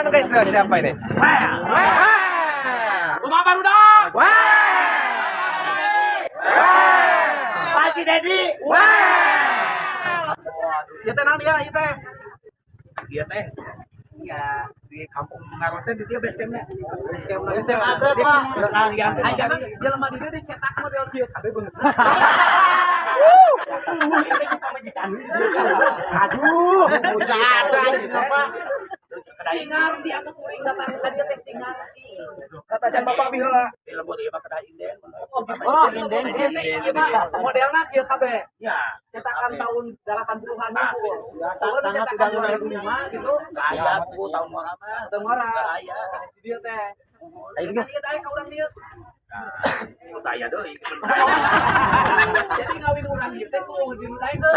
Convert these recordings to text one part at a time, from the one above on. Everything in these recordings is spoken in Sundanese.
Anu guys, siapa ini? Wah. Rumah barudak. Wah. Pak Haji Dedi. Wah. Ya teh naon dia ieu teh? Ieu teh. Iya, di kampung Mengaron teh di dia base campnya. Base camp Dia seharian teh. Ayeuna jelema di dieu dicetak model kieu kabeh beungeut. Aduh, ada di sini Pak. Singar di atas kuring datang ka dieu teh singar. Kata can bapak bi heula. Di lembur ieu mah kedai inden. Oh, inden. Ieu mah modelna kieu kabeh. Ya, Cetakan tahun 80-an unggul. sangat Cetakan sudah 2005 gitu. Kaya buku tahun ngora mah. Tahun ngora. Kaya. Di dieu teh. Ayo dieu teh ka urang dieu. Kaya deui. Jadi ngawin urang ieu teh ku dinudaikeun.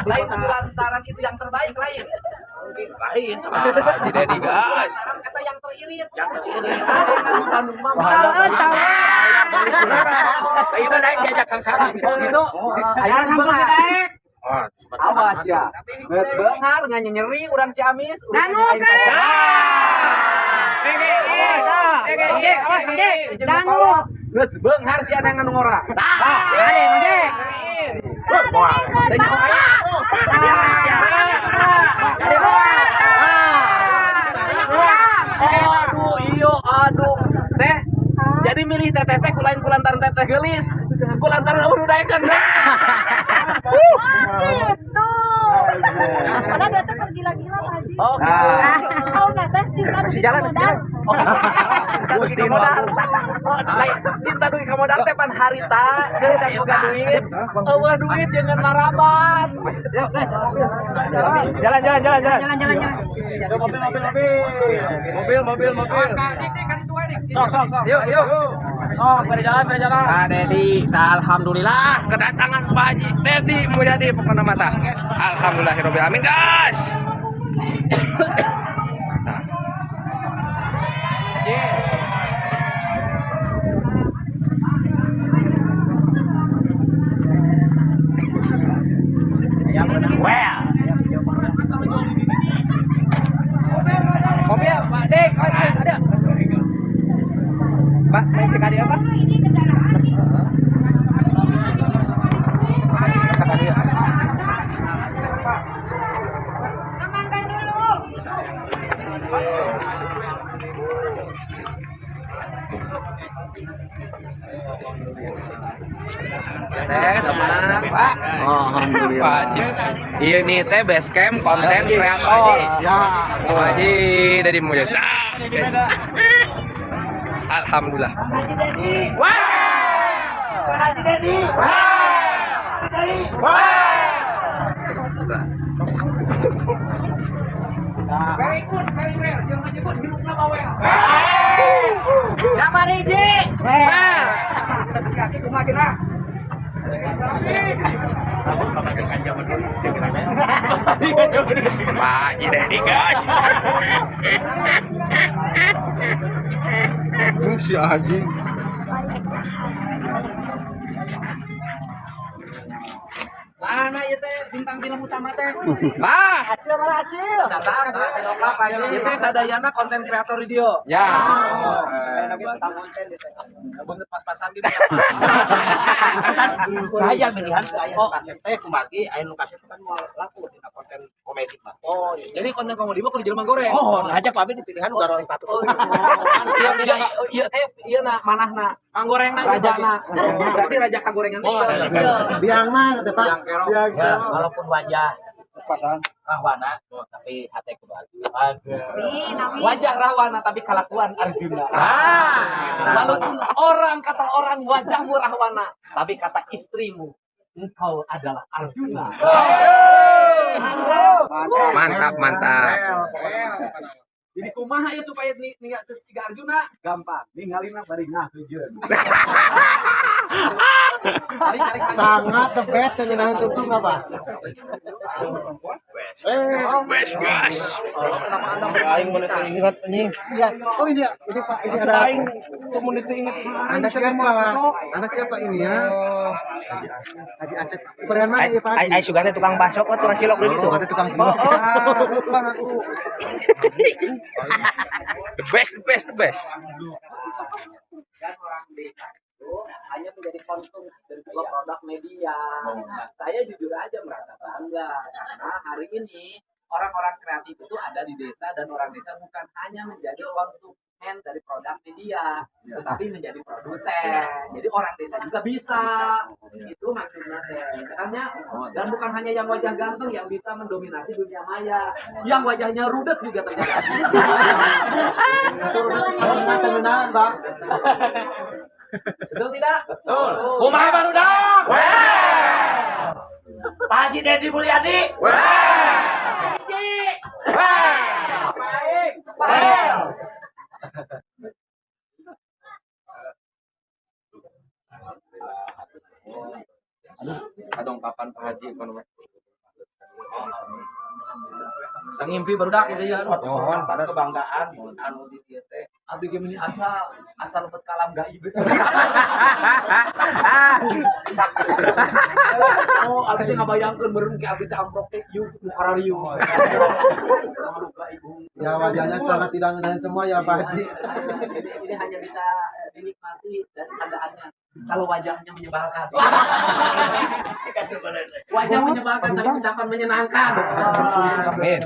Lain ku lantaran itu yang terbaik lain. Lain sama Haji Dedi guys. Eta yang teririt. Yang teririt. Bandung mah. Salah, salah. Ayo mah naik diajak sangsara. Oh gitu. Ayo geus beunghar. Awas ya. Geus beunghar nyeri urang Ciamis. Dangu, kan? Dangu. Geus beunghar sia nang ngora. Tah, ade mangge. Wah, teh nyaho aya. Aduh, iyo, aduh. Teh, jadi milih teteh teh ku lain ku lantaran teteh geulis. Ku lantaran eueuh nu daekeun. Oh, gitu. Karena dia teh tergila-gila Pak Haji. Oh, gitu. Tahun teh cinta dugi Jalan, modal. Oh, cinta dugi ka modal. Oh, lain cinta dugi ka modal teh pan harita keur can boga duit. Eueuh duit jangan maraban. Jalan jalan jalan jalan. Jalan jalan jalan. Mobil mobil mobil. Sok sok sok. Yuk yuk. Sok, beri jalan, beri jalan. Pak Dedi, alhamdulillah kedatangan Pak Haji Dedi Mulyadi pokoknya mata. Alhamdulillahirabbil alamin guys. Nah. Well. Mobil Pak Dek, oh, ada. Pak, main sekali apa? Ini kendaraan nih. Kata dia. Amankan dulu. Teh, teman, Pak. Alhamdulillah. Pak Haji. Ini teh base camp konten kreator. Ya. Pak Haji Dedi Mulyadi. Guys. Alhamdulillah. Wah! Pak Haji Dedi. Wah! Wah! Very good, very well. Jangan menyebut hirupna bawel. Kamar hiji. Kaki kumaha cenah? Pak Haji Dedi guys. Si anjing. Mana ieu teh bintang film utama teh? Ah, Acil mana acil? Datang. Ieu teh sadayana konten kreator di dieu. ya. Konten di teh. Banget pas-pasan gitu. Kaya pilihan aya nu kasep teh kumargi aya nu kasep kan moal laku dina konten komedi mah. Oh, iya. Jadi konten komedi mah kudu jelema goreng. Oh, nah aja Pak Abi di pilihan udah orang satu. Oh, iya, iya, iya, teh ieu na manahna. Panggorengna Rajana. Berarti raja kagorengan teh. Iya. Biang mah kata Pak. Ya, walaupun wajah rahwana, tapi hati kudu Arjuna. Amin, amin. Wajah Rahwana tapi kelakuan Arjuna. Ah. Walaupun orang kata orang wajahmu Rahwana, tapi kata istrimu engkau adalah Arjuna. Mantap, mantap. Jadi kumaha ya supaya ninggal siga Arjuna? Gampang, ninggalina bari ngahujeun. Tarik tarik tarik. Sangat the best dan nyenahan tuntung apa? Best gas. Aing mana ingat anjing. Iya. Oh ini ya, ini Pak, ini ada. Aing komunitas ingat. Anda siapa? Anda siapa ini ya? Haji Asep. Barengan mana ya Pak Ai Haji? ai sugante tukang bakso kok tukang cilok di ditu. Oh, ada tukang cilok. The best, the best, the best. Dan orang desa itu hanya menjadi konsumsi dari sebuah produk media. Nah, saya jujur aja merasa bangga karena hari ini orang-orang kreatif itu ada di desa dan orang desa bukan hanya menjadi konsumen dari produk media, tetapi menjadi produsen. Jadi orang desa juga bisa. Itu maksudnya teh. Hanya dan bukan hanya yang wajah ganteng yang bisa mendominasi dunia maya, yang wajahnya rudet juga ternyata bisa. Sama temenan, Pak. Betul tidak? Betul. Kumaha barudak? Pak Haji Deddy Mulyadi. Baik. Kadong kapan Pak Haji kono. Sang ngimpi barudak gitu ya. Mohon pada kebanggaan anu di dieu teh. Abdi ge meni asa asa lebet kalam gaib. Oh, abdi teh ngabayangkeun meureun ke abdi teh amprok teh ieu nu kararieu. Makhluk gaib. Ya wajahnya sangat tidak ngenahin semua ya Pak Haji. Jadi ini hanya bisa dinikmati dari candaannya. Kalau wajahnya menyebalkan. Dikasih boleh. Wajah menyebalkan tapi ucapan menyenangkan. Amin.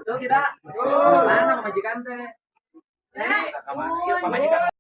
Betul tidak? Mana pamajikan teh? Nah, Pamajikan.